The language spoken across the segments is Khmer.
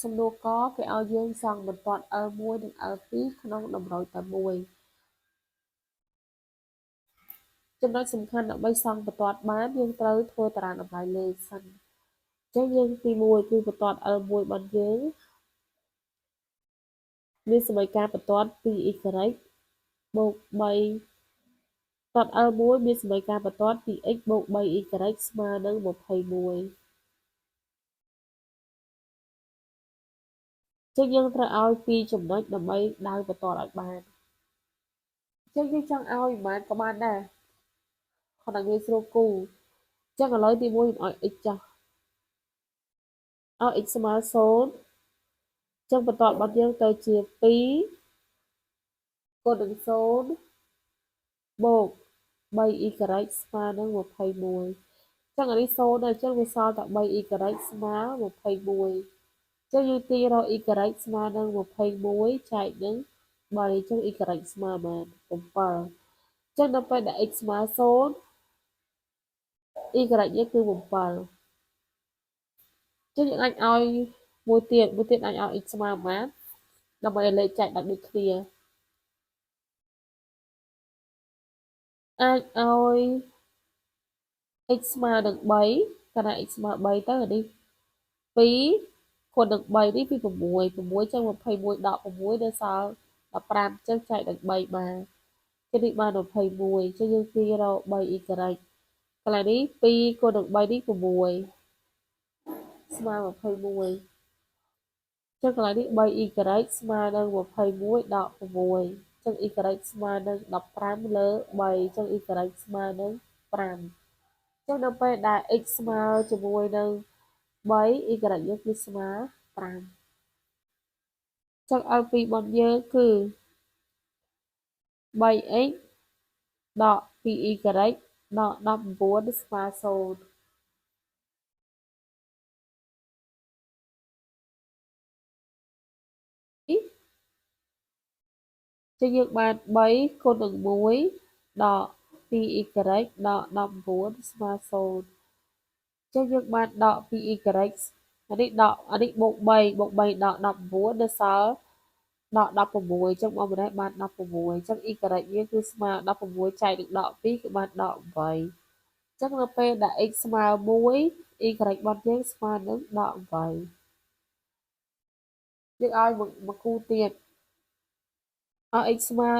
សំណួរកគេឲ្យយើងសង់បន្ទាត់ L1 និង L2 ក្នុងតម្រុយតែមួយចំណុចសំខាន់ដើម្បីសង់បន្ទាត់បានយើងត្រូវធ្វើតារាងតម្លៃលេខសិនអញ្ចឹងយើងទី1គឺបន្ទាត់ L1 របស់យើងមានសមីការបន្ទាត់ 2y បូក3បន្ទាត់ L1 មានសមីការបន្ទាត់ 2x បូក 3y ស្មើនឹង21ចឹងយើងត្រូវឲ្យ2ចំណុចដើម្បីដៅបន្ទាត់ឲ្យបានចឹងយើងចង់ឲ្យប៉ុន្មានក៏បានដែរគ្រាន់តែងាយស្រួលគូចឹងឥឡូវទី1ខ្ញុំឲ្យ x ចុះឲ្យ x ស្មើ0ចឹងបន្ទាត់របស់យើងទៅជា2គុណនឹង0បូក 3y ស្មើនឹង21ចឹងអានេះ0ដែរចឹងវាសល់តែ 3y ស្មើ21ចឹងយើងទាញរក y ស្មើនឹង21ចែកនឹង3ចឹង y ស្មើបាន7ចឹងដល់ពេលដែល x ស្មើ0 y យើងគឺ7ចឹងយើងអាចឲ្យមួយទៀតអាចឲ្យ x ស្មើប៉ុន្មានដើម្បីឲ្យលេខចែកដាច់ដូចគ្នាអាចឲ្យ x ស្មើនឹង3កាលណា x ស្មើ3ទៅអានេះ2គុណនឹង3នេះពី6 6ចឹង21ដក6នៅសល់15ចឹងចែកនឹង3បានចឹងនេះបាន21ចឹងយើងទាញរក 3y កន្លែងនេះ2គុណនឹង3នេះ6ស្មើ21ចឹងកន្លែងនេះ 3y ស្មើនឹង21ដក6ចឹង y ស្មើនឹង15លើ3ចឹង y ស្មើនឹង5ចឹងដល់ពេលដែល x ស្មើជាមួយនឹង3 y យើងគឺស្មើ5ចឹង L2 របស់យើងគឺ 3x ដក 2y ដក19ស្មើ0ចឹងយើងបាន3គុណនឹង1ដក 2y ដក19ស្មើ0ចឹងយើងបានដក 2y អានេះដកអានេះបូក3បូក3ដក19នៅសល់ដក16ចឹងបងម្នេះបាន16ចឹង y យើងគឺស្មើ16ចែកនឹងដក2គឺបានដក8ចឹងនៅពេលដែល x ស្មើ1 y របស់យើងស្មើនឹងដក8យើងឲ្យមកគូទៀតឲ្យ x ស្មើ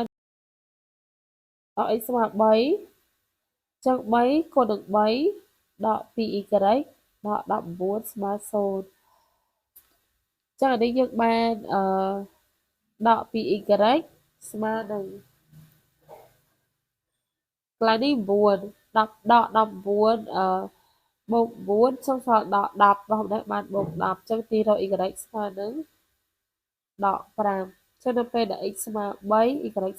ឲ្យ x ស្មើ3ចឹង3គុណនឹង3ដក 2y ដក19ស្មើ0ចឹងអានេះយើងបានអឺដក 2y ស្មើនឹងកន្លែងនេះ9 10ដក19អឺបូក9ចឹងសល់ដក10របស់នេះបានបូក10ចឹងទីរក y ស្មើនឹងដក5ចឹងនៅពេលដែល x ស្មើ3 y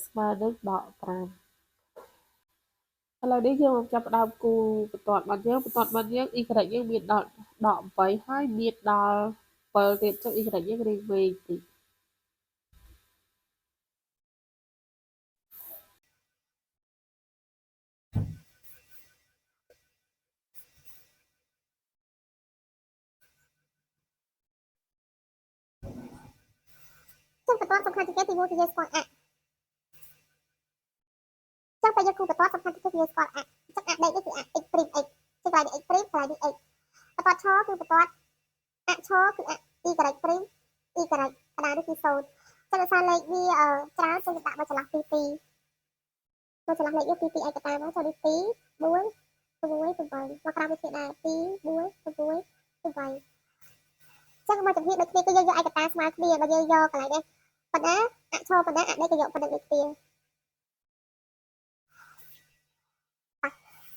ស្មើនឹងដក5ឥឡូវនេះយើងមកចាប់ផ្ដើមគូបន្ទាត់របស់យើងបន្ទាត់របស់យើង y យើងមានដល់ដក8ហើយមានដល់7ទៀតចឹង y យើងរៀងវែងតិចចឹងបន្ទាត់សំខាន់ជាងគេទី1គឺយើងស្គាល់អចឹងពេលយើងគូបន្ទាត់សំខាន់ជាងគេគឺយើងស្គាល់អចឹងអដេកនេះគឺអ x' x ចឹងកន្លែងនេះ x' កន្លែងនេះ x បន្ទាត់ឆគឺបន្ទាត់អឆគឺអ y' y កណ្ដាលនេះគឺ0ចឹងដោយសារលេខវាច្រើនចឹងដាក់មកចន្លោះពី2មកចន្លោះលេខនេះពី2ឯកតាមកចូលនេះ2 4 6 8មកក្រោមវាគ្នាដែរ2 4 6 8ចឹងមកជំហានដូចគ្នាគឺយើងយកឯកតាស្មើគ្នាបើយើងយកកន្លែងនេះប៉ុណ្ណាអឆប៉ុណ្ណាអដេកក៏យកប៉ុណ្ណឹងដូចគ្នា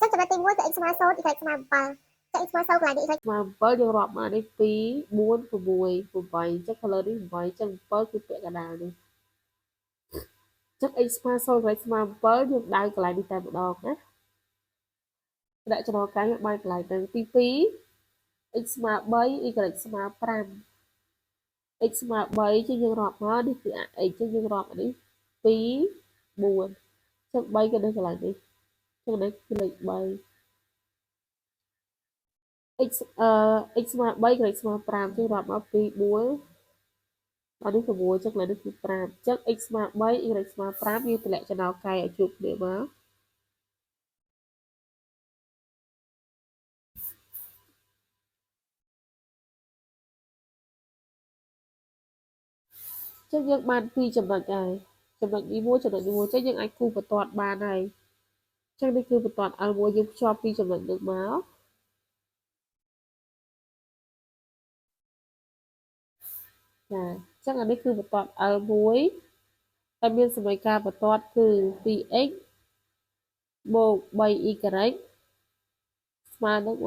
ចឹងចំណុចទី1គឺ x ស្មើ0 y ស្មើ7ចឹង x ស្មើ0កន្លែងនេះ y ស្មើ7យើងរាប់មកនេះ2 4 6 8ចឹង color នេះ8ចឹង7គឺពាក់កណ្ដាលនេះចឹង x ស្មើ0 y ស្មើ7យើងដៅកន្លែងនេះតែម្ដងណាដាក់ចំណងកាយបានកន្លែងហ្នឹងទី2 x ស្មើ3 y ស្មើ5 x ស្មើ3ចឹងយើងរាប់មកនេះគឺ x ចឹងយើងរាប់អានេះ2 4ចឹង3ក៏នៅកន្លែងនេះចឹងនេះគឺលេខ3 x អឺ x ស្មើ3 y ស្មើ5ចឹងរាប់មក2 4 ដល់នេះ6ចឹងឡើយនេះគឺ5ចឹង x ស្មើ3 y ស្មើ5យើងតម្លាក់ចំណោយកែឲ្យជួបគ្នាមកចឹងយើងបាន2ចំណុចហើយចំណុចនេះមួយចំណុចនេះមួយចឹងយើងអាចគូសបន្ទាត់បានហើយចឹងនេះគឺបន្ទាត់ L1 យើងភ្ជាប់ពីចំណុចនេះមកចាចឹងអានេះគឺបន្ទាត់ L1 ដែលមានសមីការបន្ទាត់គឺ 2x បូក 3y ស្មើនឹង21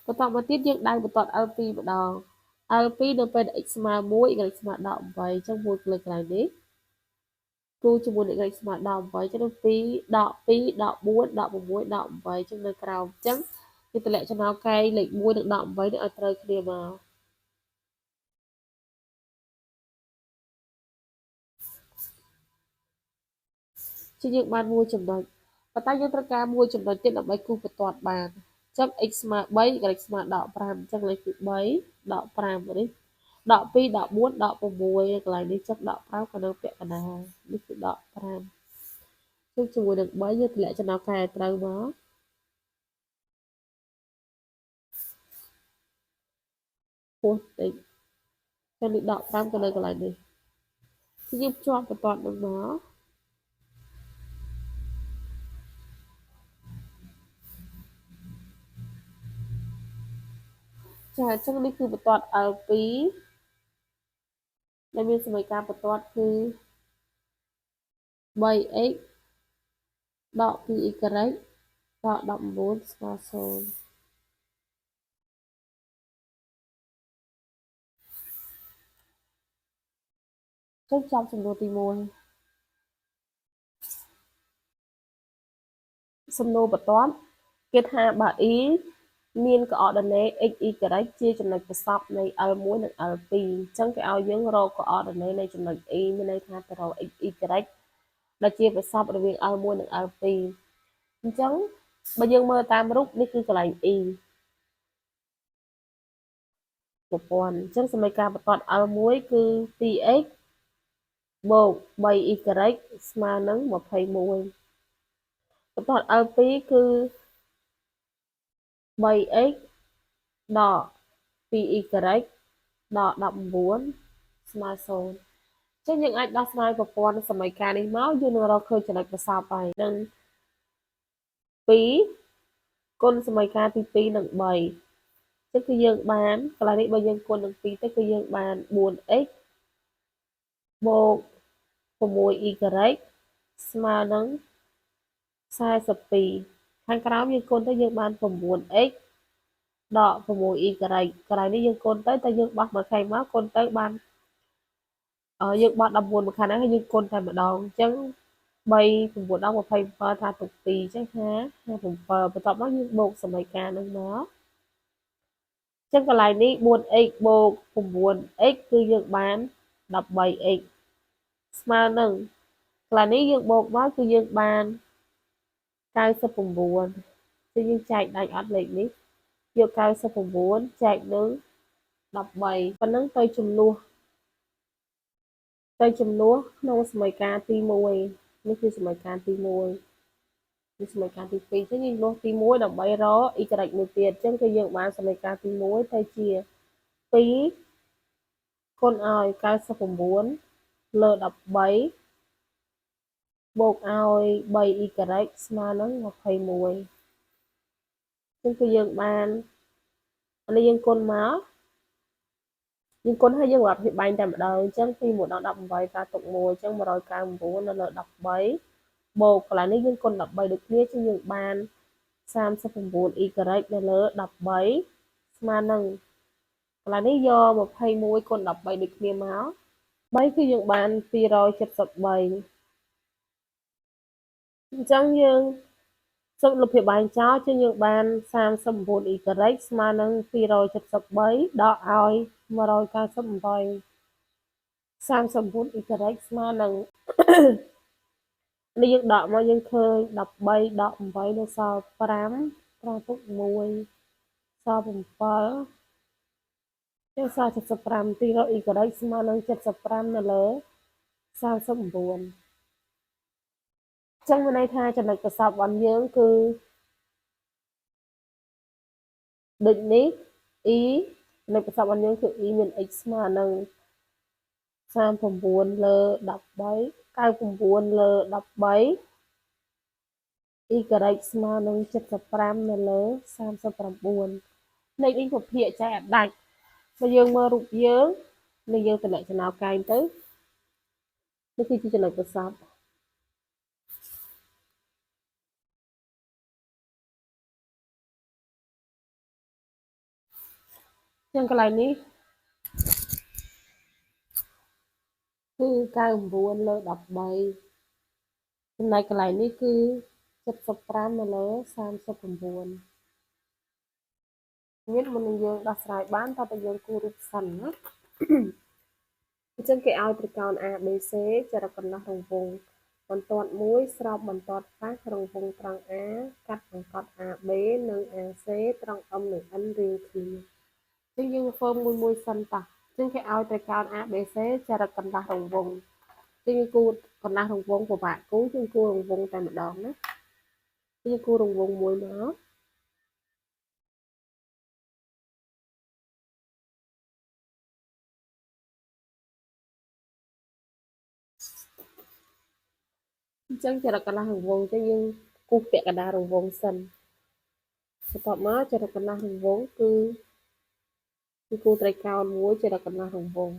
បន្តមកទៀតយើងដៅបន្ទាត់ L2 ម្ដង L2 នៅពេល x ស្មើ1 y ស្មើ18ចឹង1លើកន្លែងនេះគូជាមួយនឹង y ស្មើ18ចឹង2ដក2ដក4ដក6ដក8ចឹងនៅក្រោមចឹងគឺតម្លាក់ចំណោយកែងលេខ1និងដក8នេះឲ្យត្រូវគ្នាមកជាយើងបានមួយចំណុចប៉ុន្តែយើងត្រូវការមួយចំណុចទៀតដើម្បីគូសបន្ទាត់បានចឹង x ស្មើ3 y ស្មើដក5ចឹងលេខគឺ3ដក5នេះដក2ដក4ដក6កន្លែងនេះចឹងដក5ក៏នៅពាក់កណ្ដាលនេះគឺដក5ចឹងជាមួយនឹង3យើងតម្លាក់ចំណោយកែត្រូវមកពោះតិចចឹងនេះដក5ក៏នៅកន្លែងនេះយើងភ្ជាប់បន្ទាត់នឹងមកចាអញ្ចឹងនេះគឺបន្ទាត់ L2 ដែលមានសមីការបន្ទាត់គឺ 3x ដក 2y ដក19ស្មើ0ចឹងចប់សំណួរទី1សំណួរបន្ទាប់គេថាបើ e មានកូអរដោនេ x y ជាចំណុចប្រសពនៃ L1 និង L2 អញ្ចឹងគេឲ្យយើងរកកូអរដោនេនៃចំណុច E មានន័យថាទៅរក x y ដែលជាប្រសពរវាង L1 និង L2 អញ្ចឹងបើយើងមើលតាមរូបនេះគឺកន្លែង E ប្រព័ន្ធអញ្ចឹងសមីការបន្ទាត់ L1 គឺ 2x បូក 3y ស្មើនឹង21បន្ទាត់ L2 គឺ 3x ដក 2y ដក19ស្មើ0ចឹងយើងអាចដោះស្រាយប្រព័ន្ធសមីការនេះមកយើងនឹងរកឃើញចំណុចប្រសពហើយនឹង2គុណសមីការទី2និង3ចឹងគឺយើងបានកន្លែងនេះបើយើងគុណនឹង2ទៅគឺយើងបាន 4x បូក 6y ស្មើនឹង42ខាងក្រោមយើងគុណទៅយើងបាន 9x ដក 6y កន្លែងនេះយើងគុណទៅតែយើងបោះមួយខាងមកគុណទៅបានយើងបោះ19មួយខាងហ្នឹងហើយយើងគុណតែម្ដងអញ្ចឹង3 9ដល់27ថាទុក2អញ្ចឹង57បន្ទាប់មកយើងបូកសមីការហ្នឹងមកអញ្ចឹងកន្លែងនេះ 4x បូក 9x គឺយើងបាន 13x ស្មើនឹងកន្លែងនេះយើងបូកមកគឺយើងបាន99គឺយើងចែកដាច់អត់លេខនេះយក99ចែកនឹង13ប៉ុណ្ណឹងទៅចំនួនក្នុងសមីការទី1នេះគឺសមីការទី1នេះសមីការទី2អញ្ចឹងយើងលោះទី1ដើម្បីរក y មួយទៀតអញ្ចឹងគឺយើងបានសមីការទី1ទៅជា2គុណឲ្យ99លើ13បូកឲ្យ 3y ស្មើនឹង21ចឹងគឺយើងបានអានេះយើងគុណមកយើងគុណហើយយើងរាប់ពីបែងតែម្ដងអញ្ចឹងពី1ដល់18ការទុក1អញ្ចឹង199នៅលើ13បូកកន្លែងនេះយើងគុណ13ដូចគ្នាចឹងយើងបាន 39y នៅលើ13ស្មើនឹងកន្លែងនេះយក21គុណ13ដូចគ្នាមក3គឺយើងបាន273អញ្ចឹងយើងសូមលុបភាពបែងចោលជាងយើងបាន 39y ស្មើនឹង273ដកឲ្យ198 39y ស្មើនឹងនេះយើងដកមកយើងឃើញ13ដក8នៅសល់5 5ទុក1សល់7 ចឹងសល់75ទីរក y ស្មើនឹង75នៅលើ39ចឹងមានន័យថាចំណុចប្រសពរបស់យើងគឺដូចនេះ e ចំណុចប្រសពរបស់យើងគឺ e មាន x ស្មើនឹង39លើ13 99លើ13 y ស្មើនឹង75នៅលើ39លេខនេះពភាគចែកអត់ដាច់បើយើងមើលរូបយើងនេះយើងតម្លាក់ចំណោលកែងទៅនេះគឺជាចំណុចប្រសពចឹងកន្លែងនេះគឺ99លើ13ចំណែកកន្លែងនេះគឺ75នៅលើ39មានមុននឹងយើងដោះស្រាយបានតើតើយើងគូររូបសិនណាអញ្ចឹងគេឲ្យត្រីកោណ ABC ចរកន្លះរង្វង់បន្ទាត់មួយស្របបន្ទាត់ប៉ះរង្វង់ត្រង់ A កាត់អង្កត់ AB និង AC ត្រង់ M និង N រៀងគ្នាអញ្ចឹងយើងធ្វើមួយមួយសិនតោះអញ្ចឹងគេឲ្យត្រីកោណ ABC ចរកន្លះរង្វង់អញ្ចឹងយើងគូរកន្លះរង្វង់ពិបាកគូរយើងគូររង្វង់តែម្ដងណាយើងគូររង្វង់មួយមកអញ្ចឹងចរកន្លះរង្វង់អញ្ចឹងយើងគូសពាក់កណ្ដាលរង្វង់សិនបន្ទាប់មកចរកន្លះរង្វង់គឺគូត្រីកោណមួយចរកន្លះរង្វង់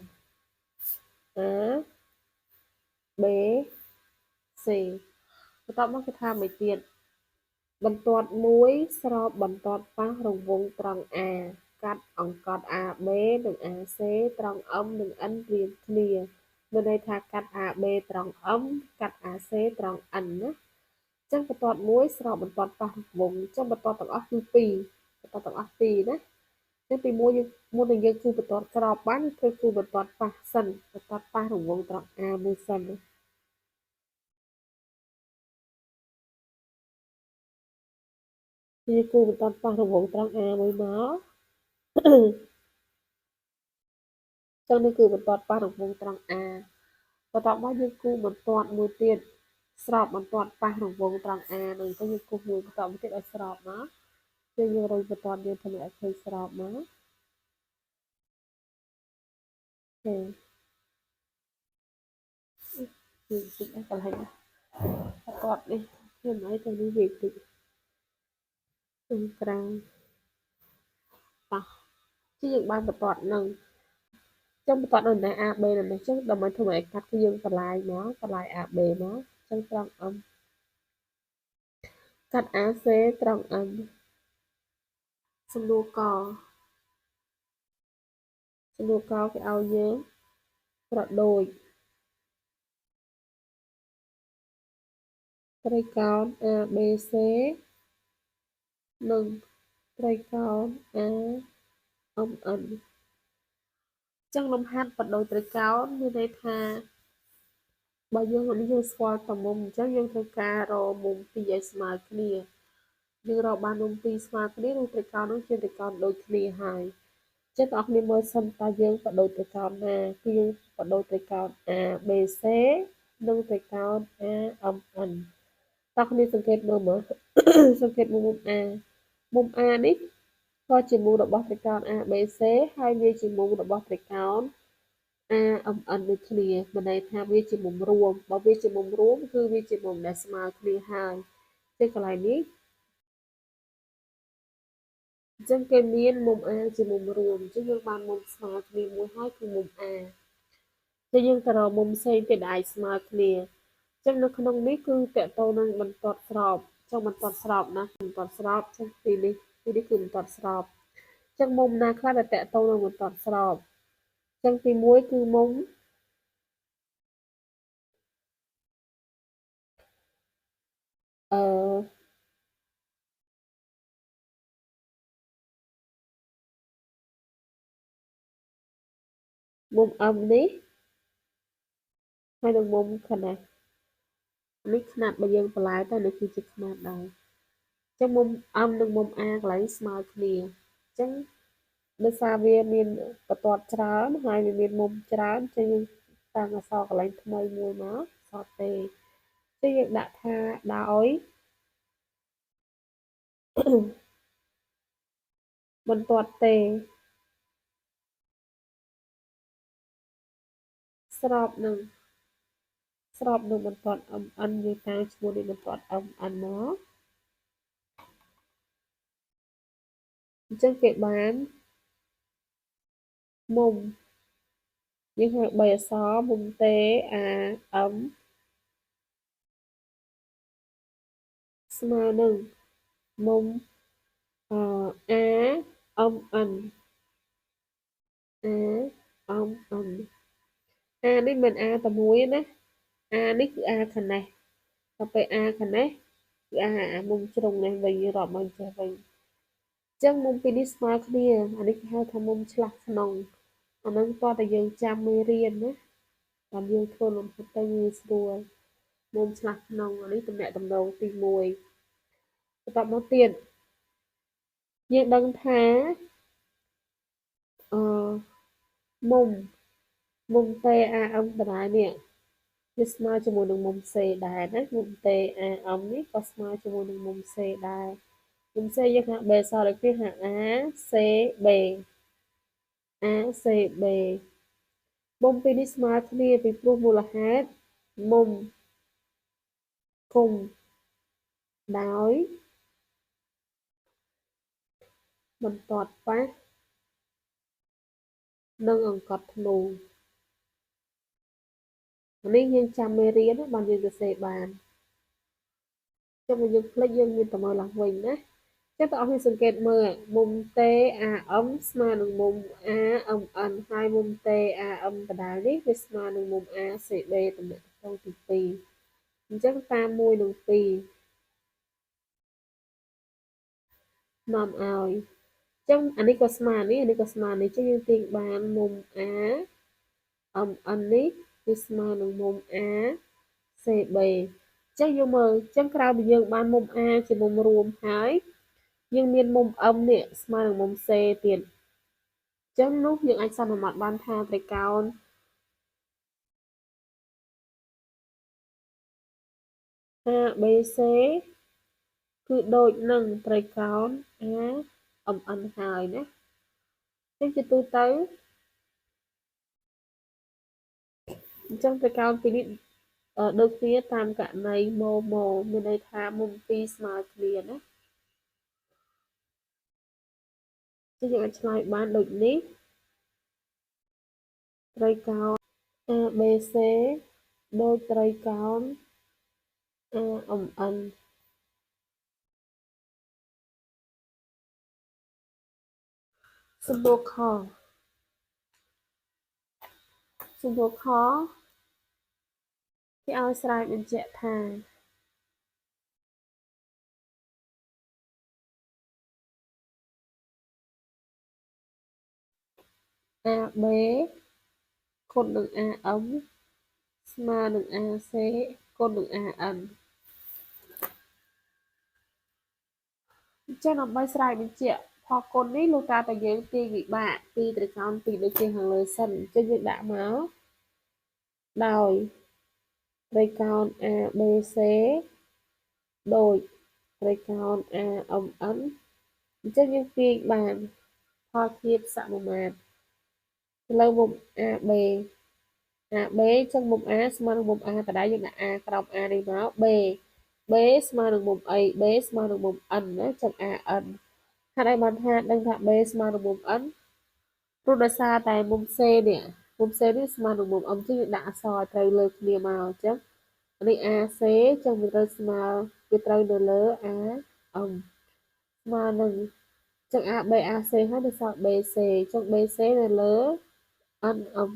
A B C បន្ទាប់មកគេថាមួយទៀតបន្ទាត់មួយស្របបន្ទាត់ប៉ះរង្វង់ត្រង់ A កាត់អង្កត់ AB និង AC ត្រង់ M និង N រៀងគ្នាមានន័យថាកាត់ AB ត្រង់ M កាត់ AC ត្រង់ N ណាអញ្ចឹងបន្ទាត់មួយស្របបន្ទាត់ប៉ះរង្វង់អញ្ចឹងបន្ទាត់ទាំងអស់គឺ2បន្ទាត់ទាំងអស់2ណាអញ្ចឹងទី1យើងមុននឹងយើងគូបន្ទាត់ស្របបានគឺគូបន្ទាត់ប៉ះសិនបន្ទាត់ប៉ះរង្វង់ត្រង់ A មួយសិនណានេះគូបន្ទាត់ប៉ះរង្វង់ត្រង់ A មួយមកចឹងនេះគឺបន្ទាត់ប៉ះរង្វង់ត្រង់ A បន្ទាប់មកយើងគូបន្ទាត់មួយទៀតស្របបន្ទាត់ប៉ះរង្វង់ត្រង់ A នឹងទៅយើងគូមួយបន្ទាត់មួយទៀតឲ្យស្របមកយើងយើងរុញបន្ទាត់យើងធ្វើឲ្យឃើញស្របមកទេនេះតិចកន្លែងបន្ទាត់នេះខ្ញុំអីទៅនេះវាតិចទៅក្រៅតោះជាយើងបានបន្ទាត់នឹងចឹងបន្ទាត់នៅណា AB នៅនេះចឹងដើម្បីធ្វើឲ្យកាត់គឺយើងបន្លាយមកបន្លាយ AB មកចឹងត្រង់ M កាត់ AC ត្រង់ M សំណួរកសំណួរកគេឲ្យយើងប្រដូចត្រីកោណ ABC និងត្រីកោណ AMN ចឹងលំហាត់បដូចត្រីកោណមានន័យថាបើយើងនេះយើងស្គាល់តែមុំអញ្ចឹងយើងត្រូវការរកមុំពីរឲ្យស្មើគ្នាយើងរកបានមុំពីរស្មើគ្នានោះត្រីកោណនោះជាត្រីកោណដូចគ្នាហើយចឹងបងប្អូនមើលសិនតើយើងបដូចត្រីកោណណាគឺយើងបដូចត្រីកោណ ABC និងត្រីកោណ AMN តើគ្នាសង្កេតមើលមើលសង្កេតមើលមុំ A មុំ A នេះក៏ជាមុំរបស់ត្រីកោណ ABC ហើយវាជាមុំរបស់ត្រីកោណ AMN ដូចគ្នាមានន័យថាវាជាមុំរួមបើវាជាមុំរួមគឺវាជាមុំដែលស្មើគ្នាហើយចឹងកន្លែងនេះអញ្ចឹងគេមានមុំ A ជាមុំរួមអញ្ចឹងយើងបានមុំស្មើគ្នាមួយហើយគឺមុំ A ចឹងយើងទៅរកមុំផ្សេងទៀតដែលអាចស្មើគ្នាអញ្ចឹងនៅក្នុងនេះគឺតកតទៅនឹងបន្ទាត់ស្របចឹងបន្ទាត់ស្របណាបន្ទាត់ស្របចឹងទីនេះគឺបន្ទាត់ស្របចឹងមុំណាខ្លះដែលតកតទៅនឹងបន្ទាត់ស្របចឹងទី1គឺមុំអឺមុំ M នេះហើយនឹងមុំខណៈនេះខ្នាតបើយើងបន្លាយទៅនេះគឺជាខ្នាតដែរចឹងមុំ M និងមុំ A កន្លែងស្មើគ្នាចឹង ដោយសារវាមានបន្ទាត់ច្រើនហើយវាមានមុំច្រើនចឹងយើងតាំងអក្សរកន្លែងថ្មីមួយមកអក្សរទេចឹងយើងដាក់ថាដោយបន្ទាត់ទេស្របនឹងបន្ទាត់ MN យើងតាំងឈ្មោះនេះបន្ទាត់ MN មកអញ្ចឹងគេបានមុំយើងហៅ3អក្សរមុំ T A M ស្មើនឹងមុំ A M N A M N A នេះមិន A តែមួយណា A នេះគឺ A ខាងនេះដល់ពេល A ខាងនេះគឺ A អាមុំជ្រុងនេះវិញរាប់មកចេះវិញអញ្ចឹងមុំពីរនេះស្មើគ្នាអានេះគេហៅថាមុំឆ្លាស់ក្នុងអាហ្នឹងតោះតែយើងចាំមេរៀនណាតាមយើងធ្វើលំហាត់ទៅងាយស្រួលមុំឆ្លាស់ក្នុងអានេះតំណែងតំណងទី1បន្តមកទៀតយើងដឹងថាមុំ TAM ដដែលនេះវាស្មើជាមួយនឹងមុំ C ដែរណាមុំ TAM នេះក៏ស្មើជាមួយនឹងមុំ C ដែរមុំ C យើងហៅ B សល់ដូចគ្នាហៅ A C B A C B មុំពីរនេះស្មើគ្នាពីព្រោះមូលហេតុមុំគុំដោយបន្ទាត់ប៉ះនិងអង្កត់ធ្នូនេះយើងចាំមេរៀនបានយើងសរសេរបានចាំបើយើងភ្លេចយើងមានតែមើលឡើងវិញណាចឹងបងប្អូនសង្កេតមើលមុំ TAM ស្មើនឹងមុំ AMN ហើយមុំ TAM ដដែលនេះវាស្មើនឹងមុំ ACB តំណែងទី2អញ្ចឹងតាម1និង2នាំឲ្យចឹងអានេះក៏ស្មើនេះអានេះក៏ស្មើនេះចឹងយើងទាញបានមុំ A MN នេះវាស្មើនឹងមុំ A CB ចឹងយើងមើលចឹងក្រៅពីយើងបានមុំ A ជាមុំរួមហើយយើងមានមុំ M នេះស្មើនឹងមុំ C ទៀតចឹងនោះយើងអាចសន្មតបានថាត្រីកោណ ABC គឺដូចនឹងត្រីកោណ A MN ហើយណាចឹងជាទូទៅអញ្ចឹងត្រីកោណពីរនេះដូចគ្នាតាមករណីម៉ូម៉ូមានន័យថាមុំពីរស្មើគ្នាណាចឹងយើងអាចឆ្លើយបានដូចនេះត្រីកោណ ABC ដូចត្រីកោណ AMN សំណួរខសំណួរខគេឲ្យស្រាយបញ្ជាក់ថា AB គុណនឹង AM ស្មើនឹង AC គុណនឹង AN អញ្ចឹងដើម្បីស្រាយបញ្ជាក់ផលគុណនេះលុះត្រាតែយើងទាញវិបាកពីត្រីកោណពីរដូចជាខាងលើសិនអញ្ចឹងយើងដាក់មកដោយត្រីកោណ ABC ដូចត្រីកោណ AMN អញ្ចឹងយើងទាញបានផលធៀបសមាមាត្រលើមុំ AB AB អញ្ចឹងមុំ A ស្មើនឹងមុំ A ដដែលយើងដាក់ A ក្រោម A នេះមក B B ស្មើនឹងមុំអី B ស្មើនឹងមុំ N ណាចឹង AN ហេតុអីបានថាដឹងថា B ស្មើនឹងមុំ N ព្រោះដោយសារតែមុំ C នេះមុំ C នេះស្មើនឹងមុំ M ចឹងយើងដាក់អក្សរឲ្យត្រូវលើគ្នាមកអញ្ចឹងនេះ AC ចឹងវាត្រូវស្មើវាត្រូវនៅលើ AM ស្មើនឹងចឹង AB AC ហើយនៅសល់ BC ចឹង BC នៅលើ NM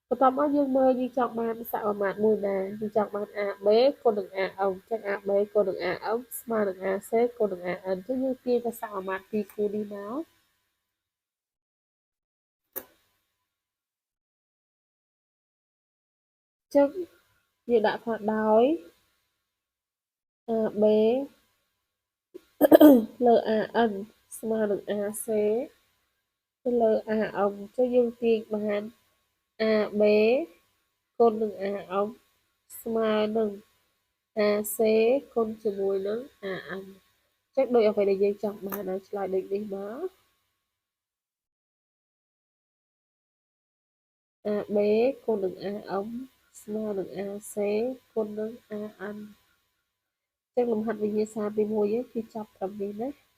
បន្ទាប់មកយើងមើលយើងចង់បានសមាមាត្រមួយណាយើងចង់បាន AB គុណនឹង AM ចឹង AB គុណនឹង AM ស្មើនឹង AC គុណនឹង AN ចឹងយើងទាញតែសមាមាត្រពីរគូនេះមកចឹងយើងដាក់ថាដោយ AB លើ AN ស្មើនឹង AC ទៅលើ AM ចុះយើងទាញបាន AB គុណនឹង AM ស្មើនឹង AC គុណជាមួយនឹង AM ចឹងដូចអ្វីដែលយើងចង់បានហើយឆ្លើយដូចនេះមក AB គុណនឹង AM ស្មើនឹង AC គុណនឹង AM ចឹងលំហាត់វិញ្ញាសាទី1គឺចប់ត្រឹមនេះណា។